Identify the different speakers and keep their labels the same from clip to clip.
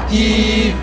Speaker 1: TV.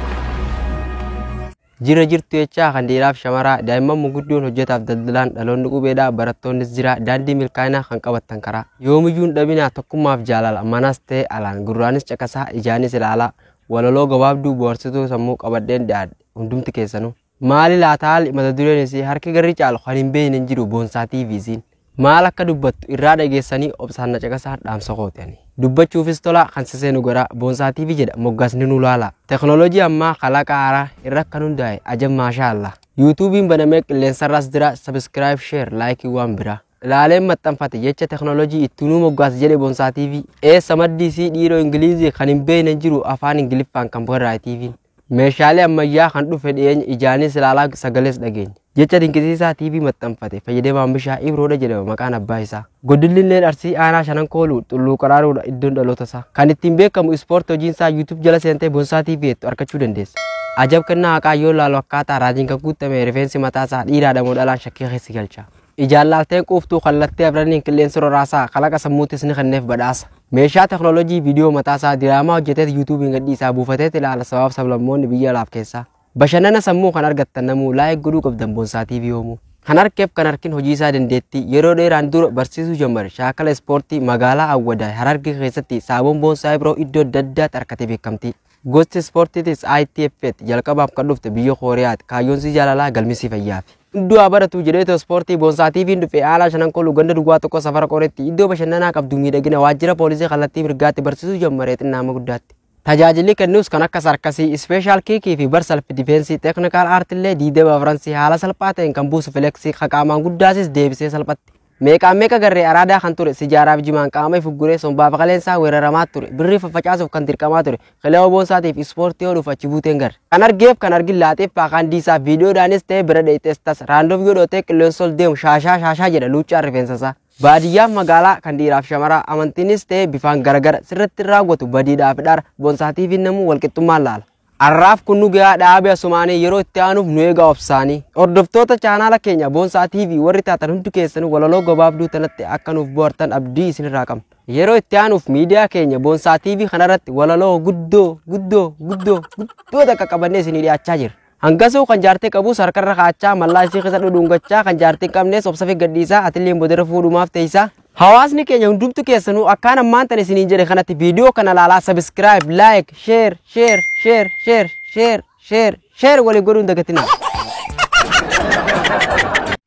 Speaker 2: Jira jirtu jechaa kan dhiiraaf shamaraa daa'imman muguddoon hojjetaaf daldalaan dhaloonni qubeedhaa barattoonnis jira daandii milkaa'inaa kan qabattan karaa yoomiyyuu hin dhabinaa tokkummaaf jaalala manas ta'e alaan gurraanis caqasaa ijaanis ilaalaa walaloo gabaabduu bohaarsituu sammuu qabadheen dhiyaadhe hundumti keessanuu maali laata haalli mata dureen isii harki garri caalu kan hin beekne hin jiru Boonsaa TV'n maal akka dubbattu irraa dhageessanii obsaan na caqasaa dhaamsa kooti ani. Dubbachuufis tola kan seseenu godha Boonsaa TV jedha moggaasni nu laala. Teknooloojii ammaa kalaqa haaraa irra kan hundaa'e ajab maashaa Allah. Yuutuubiin banamee qilleensarraas jira sabiskiraayib sheer laayikii waan biraa. Ilaaleen maxxanfate jecha teknooloojii ittinuu moggaas jedhe Boonsaa TV. Eessa maddii isii dhiiroo Ingilizii kan hin beekne hin jiru afaan Ingiliffaan kan barraa'e TV'n. Meeshaalee ammayyaa kan dhufe dhiyeenya ijaanis ilaalaa sagalees dhageenya. Jecha dinqisiisaa TV maxxanfate fayyadamaan bishaa Ibroodha jedhama maqaan abbaa isaa. Godinni Arsii aanaa shanan kooluu xulluu qaraaruudha iddoon dhaloota isaa. Kan ittiin beekamu ispoortii hojiin isaa YouTube jala seentee Boonsaa TV jettu argachuu dandeessa. Ajab kennaa haqaa yoo laalu akkaataa raajiin kan guutame rifeensi mataa isaa dhiiraadha moo dhalaan shakkii keessa galcha. Ijaan laalteen quuftuu kallattee afraniin qilleensi roraasaa kalaqa sammuutis ni kenneef badhaasa. Meeshaa teknooloojii viidiyoo mataasaa diraamaa hojjeteet yuutuubiin gadhiisaa buufateet ilaala sabaaf sablammoonni biyya alaaf keessaa. Bashannana sammuu kan argattan namuu like godhuu qabdan Boonsaa TV yoomuu. Kan harkeef kan harkin hojii isaa dandeettii yeroo dheeraan dura barsiisuu jammare shaakala ispoortii magaalaa Awwadaay Harargee keessatti saaboon Boonsaa Ibroo iddoo adda addaatti argatee beekamtii. Gosti ispoortiitis ITF jalqabaaf kan dhufte biyya Kooriyaati kaayyoon si jaalalaa galmisii fayyaafi. Iddoo haa baratu jedhee ispoortii Boonsaa TV'n dhufe aanaa shanan kooluu ganda duwwaa tokko safara qoreetti iddoo bashannanaa qabdu miidhagina waajjira poolisii kallattii mirgaatti barsiisuu jammaree xinnaama guddaatti. Tajaajilli kennus kan akka sarkasii, special kickii fi bar self defense, technical artillee diidama afransii haala salphaa ta'een kan buusu flexii qaamaan guddaasis deebisee salphatti. Meeqaan meeqa garree araadaa kan ture sijaaraaf jimaan qaama ifugguree sombaaf qaleensaa weeraramaa ture birrii faffacaasuuf kan dirqamaa ture kilaba Boonsaatiif ispoortii ooluuf achi buuteen garre. Kan argeef kan argin laaxeef faakaan diisaa viidiyoodhaanis ta'e bira dheeyxees tas raandoof yoo dhootee qilleensa ol deemu shaashaa shaashaa jedha luuccaan rifeensa isaa. Baadiyyaaf magaalaa kan dhiiraaf shamaraa amantiinis ta'e bifaan garagara sirriitti raawwatu badiidhaaf dhara Boonsaa TV'n namuu walqixxummaan laala. Arraaf kun nu gahaa dhaabee asumaanii yeroo itti aanuuf nu eegaa obsaanii. Hordoftoota chaanaala keenya Boonsaa TV warri taatan hundi keessanuu walaloo gabaabduu tanatti akka nuuf bohaartan abdii isinirraa qabna. Yeroo itti aanuuf miidiyaa keenya Boonsaa TV kanarratti walaloo guddoo guddoo guddoo guddoo takka qabannee isinii dhiyaachaa jirra. Hangasuu kan jaartee qabus harkarra kaachaa mallaa isii keessa dhudhungachaa kan jaartee hin qabnes obsa fi gadhiisaa atillee bodara fuudhumaaf teessaa. Hawaasni keenya hundumtu keessanuu akkaan ammaan tan isiniin jedhe kanatti viidiyoo kana laalaa subscribe, like, share, share, share, share, share, share, share walii godhuun dagatinaa.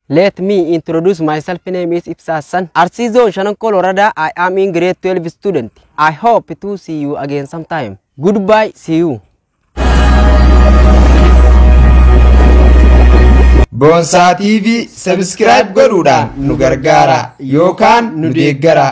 Speaker 2: Let me introduce myself. Name is Ibsa Hassan. Arsi Zone Shanankol Woreda. I am in grade 12 student. I hope to see you again sometime. Goodbye. See you.
Speaker 1: Boonsaa TV subscribe godhuudhaan nu gargaara yookaan nu deeggara.